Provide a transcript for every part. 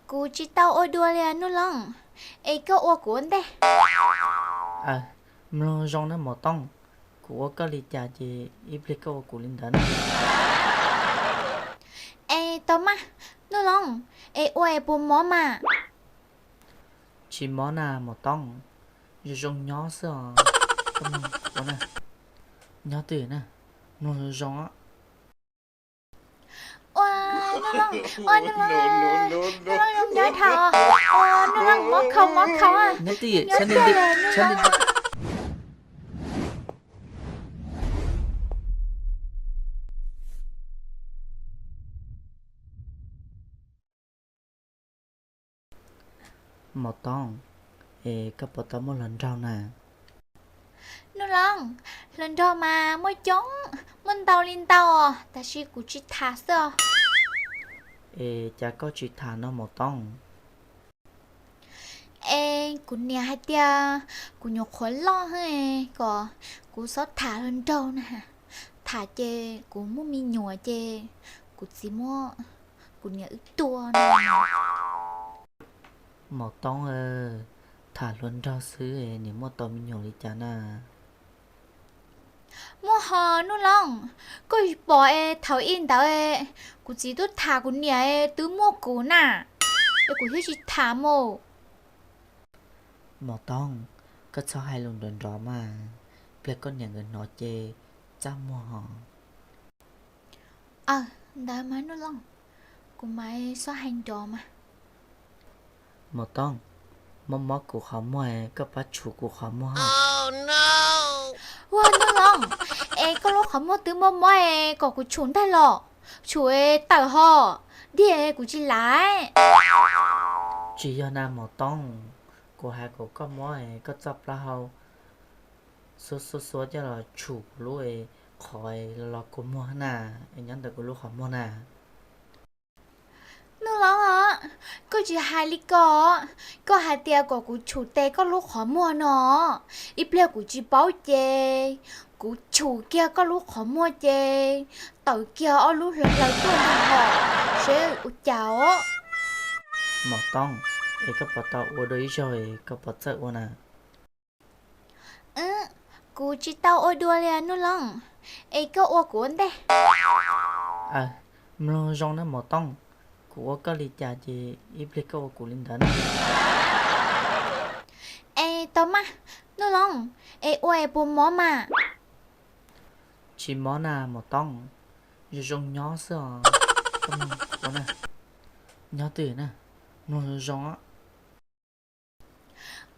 Kuv tsis tau ua dua li Nuj Looj, es koj ua kuv ua ntej. Mloog zoo na Maum Tooj, kuv ua koj li cas ces ib pliag koj ua kuv li ntawd na. Es tau mas, Nuj Looj, es ua es puas mob mas? Tsis mob na Maum Tooj, zoo zoo nyob xwb os. Nyob twj ywm na, mloog zoo zoo. Ua, Nuj Looj, ua Nuj Looj, Nuj Looj zoo nyob dhau, ua Nuj Looj mob khau mob khau. Maum Tooj, es koj puas tau muaj hluas nraug na? Nuj Looj, hluas nraug mas muaj coob, muaj ntau li ntau, tab sis kuv tsis tham xwb os. Es cas koj tsis tham no Maum Tooj? Es kuv niam hais tias kuv nyuam qhuav loj xwb kom kuv txhob tham hluas nraug na. Tham ces kuv muaj me nyuam ces kuv txiv muab kuv niam wb tua no. Maum Tooj, tham hluas nraug xwb niam muaj tau me nyuam li cas na? Muaj hos Nuj Looj, koj tsis pom es thaum ub ntawd kuv txiv twb tham kuv niam twb muaj kuv na, es kuv thiaj tsis tham mus. Maum Tooj, koj txhob hais lus nrov nrov mas, pliag koj niam nkawd hnov ces txaj muag hos. Aw, ntawd mas Nuj Looj, kuv mam txhob hais nrov mas. Maum Tooj, mob mob kuv qhov muag, koj pab tshum kuv qhov muag. Ua Nuj Looj, es koj lub qhov muag twb mob mob es kom kuv tshum ntag los? Tshum tawm hos, diag kuv tsis laim. Tsis yog na Maum Tooj, kuv hais kom koj mob es koj txoj plaub hau xuab xuab xuab coj los tshum kuv lub qhov los kua muag na, es nyob ntawm kuv lub qhov muag na. Nuj Looj, koj tsis hais li ko, koj hais tias kom kuv tshum tes koj lub qhov muag no, ib pliag kuv tsis paub ces kuv tshum kiag koj lub qhov muag ces tawm kiag ob lub hlaws hlaws tuaj ntag hos, seb ua cas os. Maum Tooj, es koj puas tau ua dua ib zaug es koj puas txawj ua na? Kuv tsis tau ua dua li Nuj Looj, es koj ua kuv ua ntej. Mloog zoo na Maum Tooj, kuv ua koj li cas ces ib pliag koj ua kuv li ntawd na. Es tau mas, Nuj Looj, es ua es puas mob mas? Tsis mob na Maum Tooj, zoo zoo nyob xwb os. Nyob twj ywm na, mloog zoo zoo.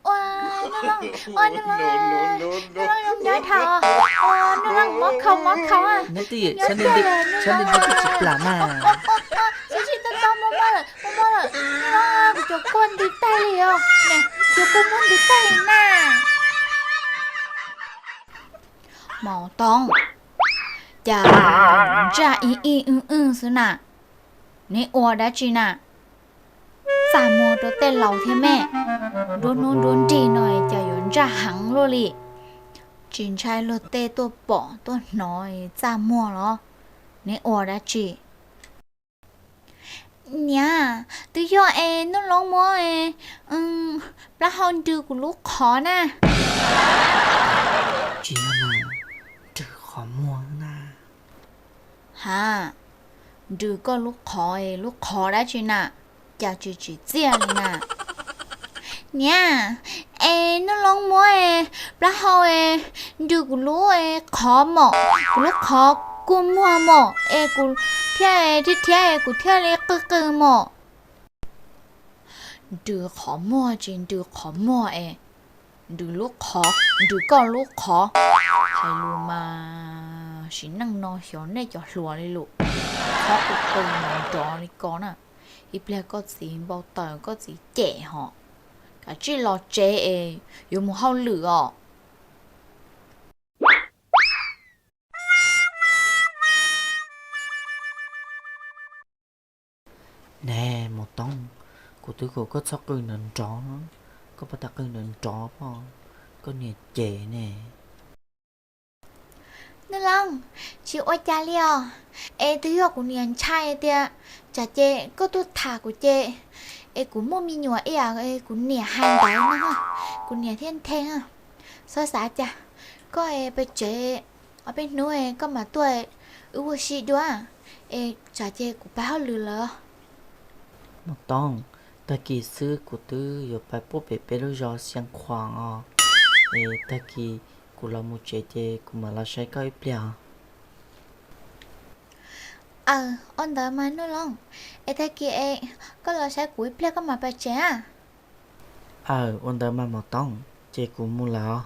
Ua, Nuj Looj, ua Nuj Looj, Nuj Looj zoo nyob dhau, ua Nuj Looj mob khau mob khau. Nyob twj ywm, tsis plam mas. Tsis tsis tau tau, mob mob lawm, mob mob lawm. Nuj Looj, kuv cov kua ntws tag li os, kuv cov kua muag ntws tag li na. Maum Tooj, cas ntsaj ib ib wb wb xwb na? Neb ua dab tsi na? Txaj muag rau tej laus thiab me. Nruab hnub nruab nrig no cas yuav ntsaj heev luaj li. Tsis ntshai luag tej tuaj pom tuaj hnov txaj muag los? Neb ua dab tsi? Niam, twb yog es Nuj Loob muab plaub hau nrws kuv lub qhov na. Tsis yog, nrws qhov muag na. Ha, nrws koj lub qhov, lub qhov dab tsi na, cas tsis tsim txiaj li na. Niam, es Nuj Loob muab plaub hau nrws kuv lub qhov mom, kuv lub qhov kua muag mom es kuv thiaj, thiab thiab kuv thiaj li qw qw mom. Nrws qhov muag tsis nrws qhov muag es nrws lub qhov, nrws koj lub qhov. Hais lus mas sim neej no xyov nej cov hluas li lus, qhov qw qw nrov li ko na, ib pliag koj txiv npau taws koj txiv cem hos. Kav tsij los tsev es yuav mus hauj lwm os. Ne Maum Tooj, kuv twb kom koj txhob qw nrov nrov, koj puas tas qw nrov nrov pob, koj niam cem ne. Nuj Loob, tsis ua cas li os. Es twb yog kuv niam ntshai tias tsam ces koj tuaj tham kuv ces, es kuv muaj me nyuam ib yam kuv niam hais ntawd no, kuv niam thiaj nthe. Xav xav cas koj es pes tsev, ob peb hnub koj mam tuaj, wb ua si dua, es tsam ces kuv pais hauj lwm lawm. Mus Tooj, tag kis xwb kuv twb yuav pais puag pem peb lub zos Xia Khuam os. Es tag kis kuv los mus tsev ces kuv mam los saib koj ib pliag os. Aw, ua ntawd mas Nuj Loob, es tag kis es koj los saib kuv ib pliag koj mam pais tsev a. Aw, ua ntawd mas Mus Tooj, ces kuv mus lawm os.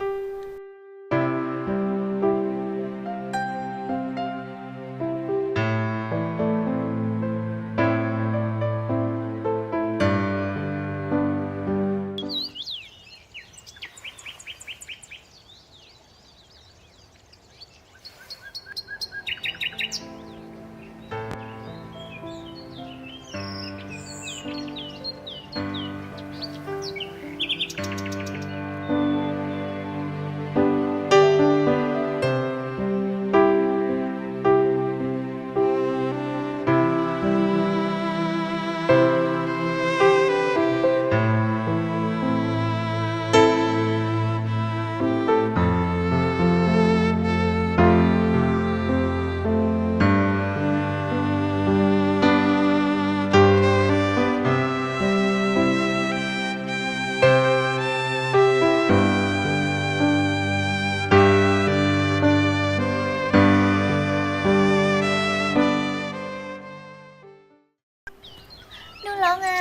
Nuj Loob a,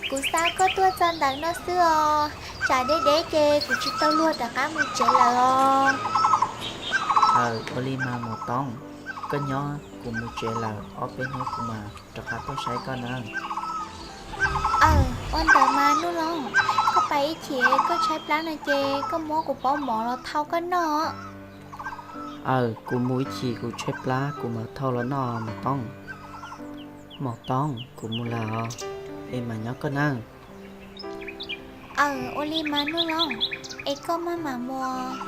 kuv xa koj tuaj txog ntawm no xwb os, tsam deb deb ces kuv tsis tau luag rov qab mus tsev lawm os. Aw, ua li mas Mus Tooj, koj nyob kuv mus tsev lawm, ob peb hnub kuv mam rov qab tuaj saib koj na. Aw, ua ntawd mas Nuj Loob, koj pais ib chim koj tshaib plab no ces koj muab kuv pob mov los thau koj noj. Aw, kuv mus ib chim kuv tshaib plab kuv mam thau los noj Mus Tooj. Mus Tooj, kuv mus lawm os, es mam nyob koj nawb. Aw, ua li mas Nuj Loob, es koj maj mam mus.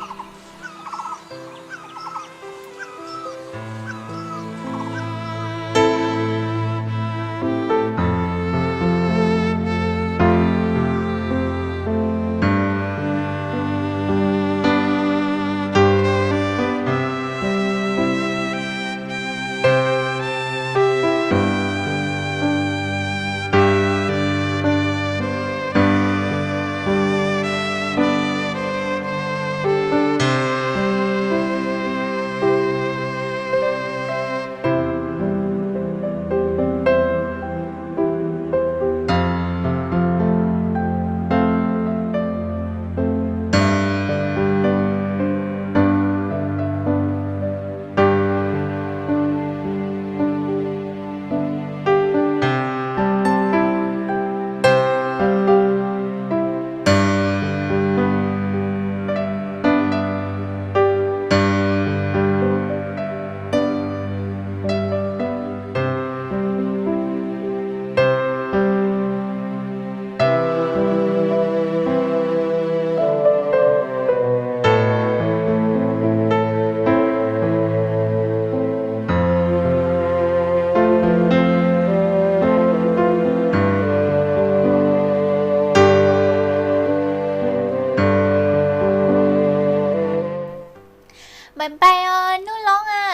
Npais npais os Nuj Loob a.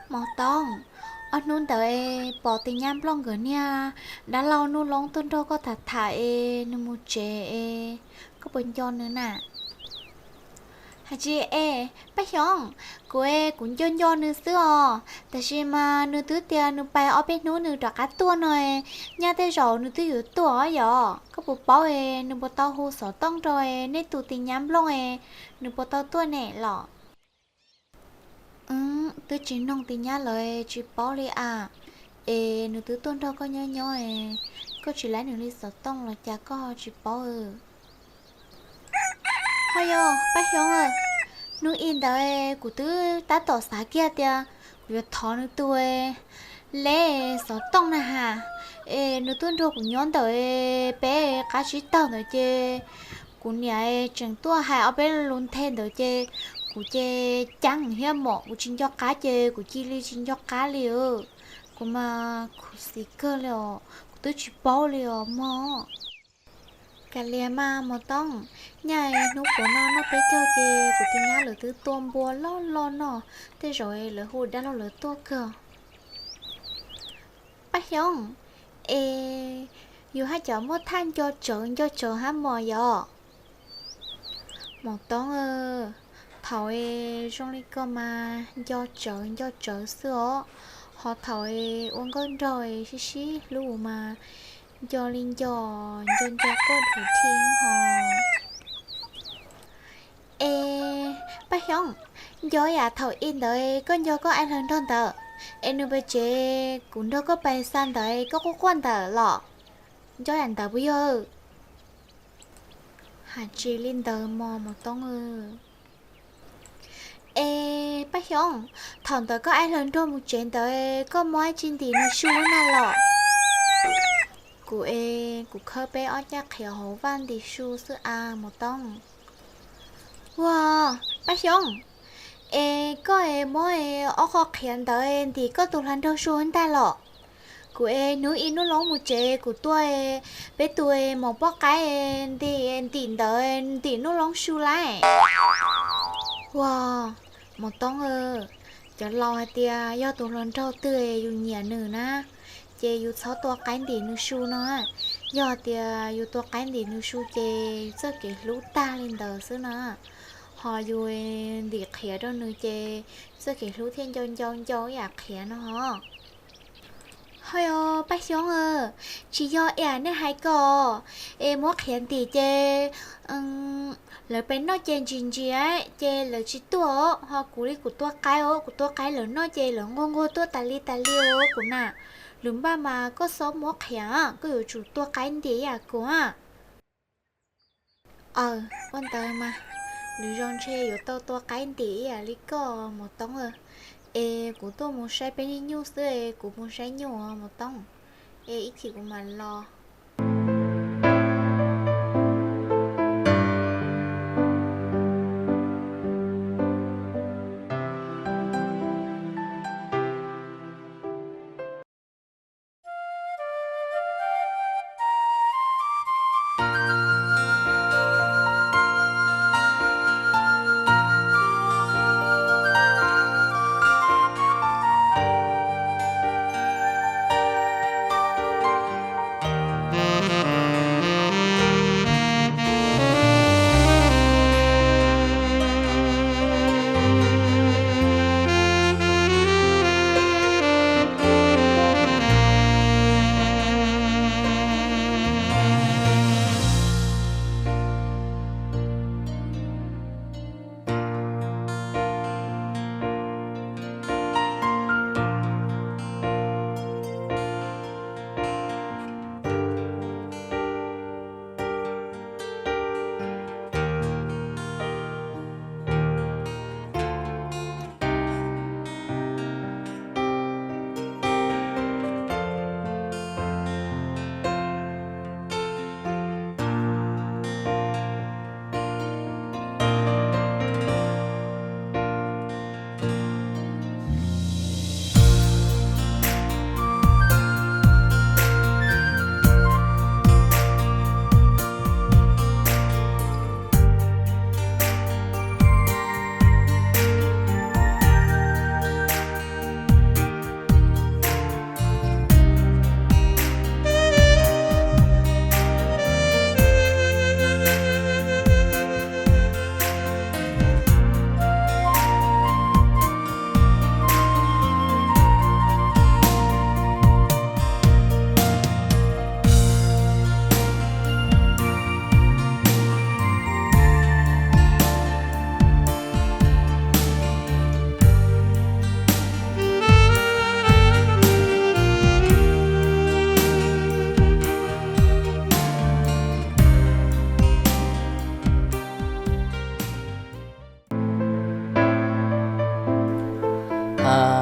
Mos Tooj, ob hnub ntawd pom tus nyab Nplog nkawd niag dab laug Nuj Loob tuaj nrog koj tham tham es nws mus tsev es koj puas nco nws na? Hais tsis es, Paj Xyooj, kuv es kuv nco nco nws xwb os, tab sis mas nws twb tias nws pais ob peb hnub nws rov qab tuaj no, nyaj tej zaum nws twb yuav tuaj yom. Koj puas paub es nws puas tau hu xov tooj rau nej tus tis nyab Nplooj es nws puas tau tuaj ne los? Twb tsis noog tis nyab lawm tsis paub li as. Es nws twb tuaj nrog koj nyob nyob, koj tsis laib nws li xov tooj los cas koj tsis paub? Ho yog Paj Xyooj, hnub ib ntawd kuv twb tab tom xav kiag tias kuv yuav thov nws tus leb xov tooj na has, es nws tuaj nrog kuv nyob ntawm peb qab tsib taug ntawd ces kuv niam tseem tuaj hais ob peb lus nthe ntawd ces kuv ces ceeb thiab mom, kuv tsis nco qab ces kuv cia li tsis nco qab li. Kuv mas khuv xim kawg li os, kuv twb tsis paub li os mog. Kav liam mas Mus Tooj, nyaj hnub puav no noj peb caug ces kuv tus nyab lawv twb tua npua loj loj no, tej zaum lawv hu dab laug lawv tuaj kawg. Paj Xyooj, es yus haj cov muaj thaj nco tsawv nco tsawv hab mos yom? Mus Tooj, thaum es zoo li ko mas nco tsawv nco tsawv xwb os, ho thaum es ua nkauj nraug sib sib hlub mas nco li nco, nco nco koj dhuv thi ho. Es Paj Xyooj, nco yam thaum ib ntawd koj nco koj aib hluas nraug ntawd, es nws pes tsev kuv nrog koj pais xa ntawd koj quaj quaj ntawd los? Nco yam ntawd puas yog? Hais tsis li ntawd mos Mus Tooj. Es Paj Xyooj, thaum ntawd koj aib hluas nraug mus tsev ntawd koj muab ib tsi ntim nws su na los? Kuv es kuv khawb peb ob caj qhiav hauv vaj ntim su xwb as Mus Tooj. Ua, Paj Xyooj, es koj es muab ob qho qhiav ntawd ntim koj tus hluas nraug su ntag los? Kuv es hnub ib Nub Loob mus tsev kuv tua peb tus mos pob qaib ntim ntawd ntim Nub Loob su lawm. Ua, Mus Tooj, cov laus hais tias yog tus hluas nraug twg yus nyiam nws na, ces yus txhob tua qaib ntim nws su no. Yog tias yus tua qaib ntim nws su ces txoj kev hlub tag li ntawd xwb na. Ho yus ntim qhiav rau nws ces txoj kev hlub thiaj nco nco nco ib yam qhiav no ho. Ho yog Paj Xyooj, tsis yog ib yam nej hais ko, es muab qhiav ntim ces lawv pem noj ces ntsis ntsis ces lawv tsis tuaj os. Ho kuv li kuv tua qaib os, kuv tua qaib lawv noj ces lawv nquag nquag tuaj tas li tas li os kuv na. Lwm npaj mas koj txhob muab qhiav, koj yuav tsum tua qaib ntim ib yam kuv. Aw, ua ntawd mas, lwm zaus ntshe yuav tau tua qaib ntim ib yam li koj Mus Tooj. Es kuv tuaj mus saib peb niag nyuj xwb, kuv mus saib nyuj Mus Tooj, es ib chim kuv mam los.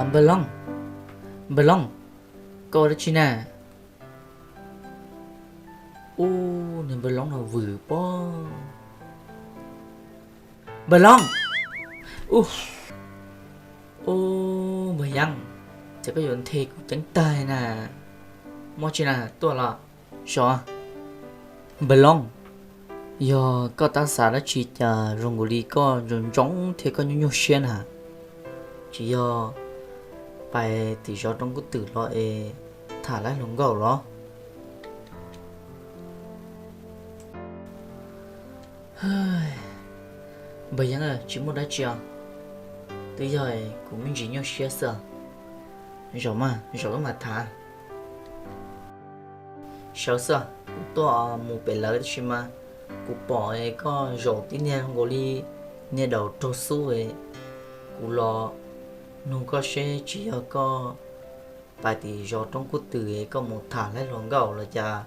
Npawg Loob, Npawg Loob, koj ua dab tsi na? Ub, niag Npawg Loob no vwm pob. Npawg Loob! Ub, ub, Npawg Yeeb, ces koj yuav nthe kuv ceeb tag na. Muaj tsi na, tuaj los so. Npawg Loob, yog koj tab xav dab tsi cas zoo nkaus li koj ntsoov ntsoov thiab koj nyuaj nyuaj siab na? Tsis yog pais tim zos Roob Kub Twm los es tham laib hluas nkauj los? Npawg Yeeb, tsis muaj dab tsi os, twb yog kuv me ntsis nyuaj siab xwb. Zaum mas, zaum wb mam tham. Sawv xwb, kuv tuaj mus pem lawv tab sis mas kuv pom koj zaum tib niag nkaus li niag daus raug xub. Kuv los nug koj seb tsis yog koj pais tim zos Roob Kub Twm koj mus tham laib hluas nkauj los cas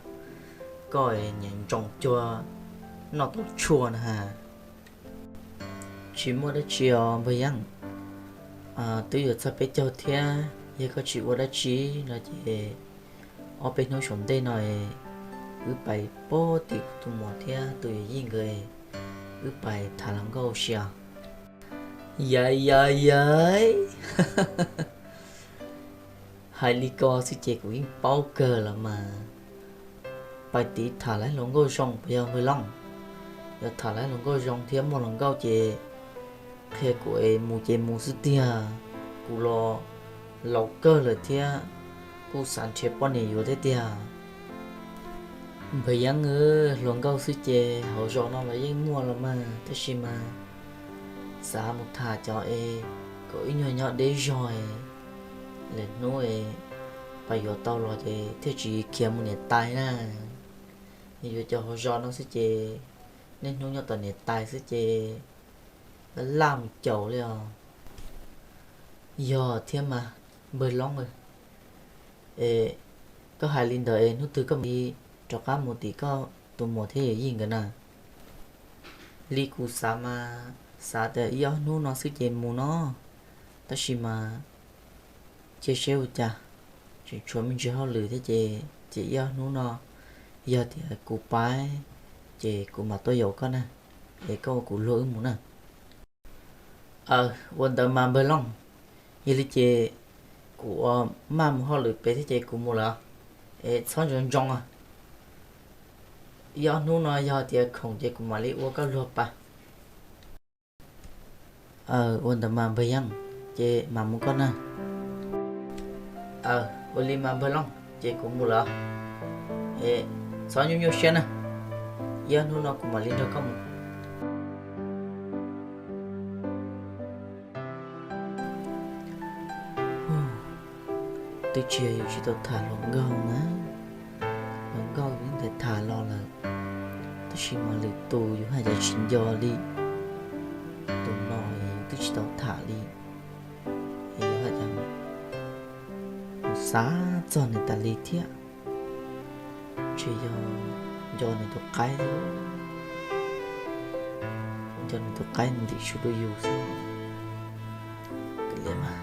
koj nyiam ntsoov cuag noj tau tshuaj na has. Tsis muaj dab tsi os npawg Yeeb, twb yuav txog peb caug thiab, yog koj tsis ua dab tsi no ces ob peb hnub saum ntej no wb pais pab tim kuv tus muam thiab tus yawm yij nkawd, wb pais tham hluas nkauj ua si os. Yawm yawm yawm, hais li ko xwb ces kuv yeej paub kawg los mas. Pais tim tham laib hluas nkauj zoo puas yog npawg Loob? Yog tham laib hluas nkauj zoo thiab muaj hluas nkauj ces qhia kuv es mus ces mus xwb tiag. Kuv los laus kawg lawm thiab kuj xav nrhiav poj niam yuav thiab tiag. Npawg Yeeb, hluas nkauj xwb ces hauv zos no los yeej muaj los mas tab sis mas xav mus tham cov es kom wb nyuag nyob deb zog, lwm hnub pais yuav tau los ces thiaj tsis khiav mus niam tais na. Yuav cov hauv zos no xwb ces niaj hnub nyob tom niam tais xwb ces laj mus caum li os. Yog thiab mas npawg Loob, es koj hais li ntawd es hnub twg koj mam li rov qab mus tim koj tus muam thiab yawm yij nkawd na? Li kuv xav mas xav tias ib ob hnub no xwb ces mus no, tab sis mas cia seb ua cas, tseem tshuav me ntsis hauj lwm thiab ces, ces ib ob hnub no yog tias kuv pab ces kuv mam tuaj yaum koj na, es koj ua kuv luag wb mus na. Aw, ua ntawd mas npawg Looj, yog li ces kuv ua maj mus hauj lwm pem thiab ces kuv mus lawm, es txhob ntsoov ntsoov. Ib ob hnub no yog tias khoom ces kuv mam li ua koj luag pab. Aw, ua ntawd mas npawg Yeeb, ces mam mus koj na. Aw, ua li mas npawg Looj, ces kuv mus lawm, es txhob nyuaj nyuaj siab na, ib ob hnub no kuv mam li nrog koj mus. Twb tsis yog yus tsis tau tham hluas nkauj na, hluas nkauj yus yeej tham los lawm, tab sis mas lwm tus yus haj yam tsis nco li. Tus no yus twb tsis tau tham li, es yus haj yam mus xav txog nws tas li thiab. Ntshe yog nco nws tus qaib, nco nws tus qaib ntim su rau yus xwb. Kav liam mas.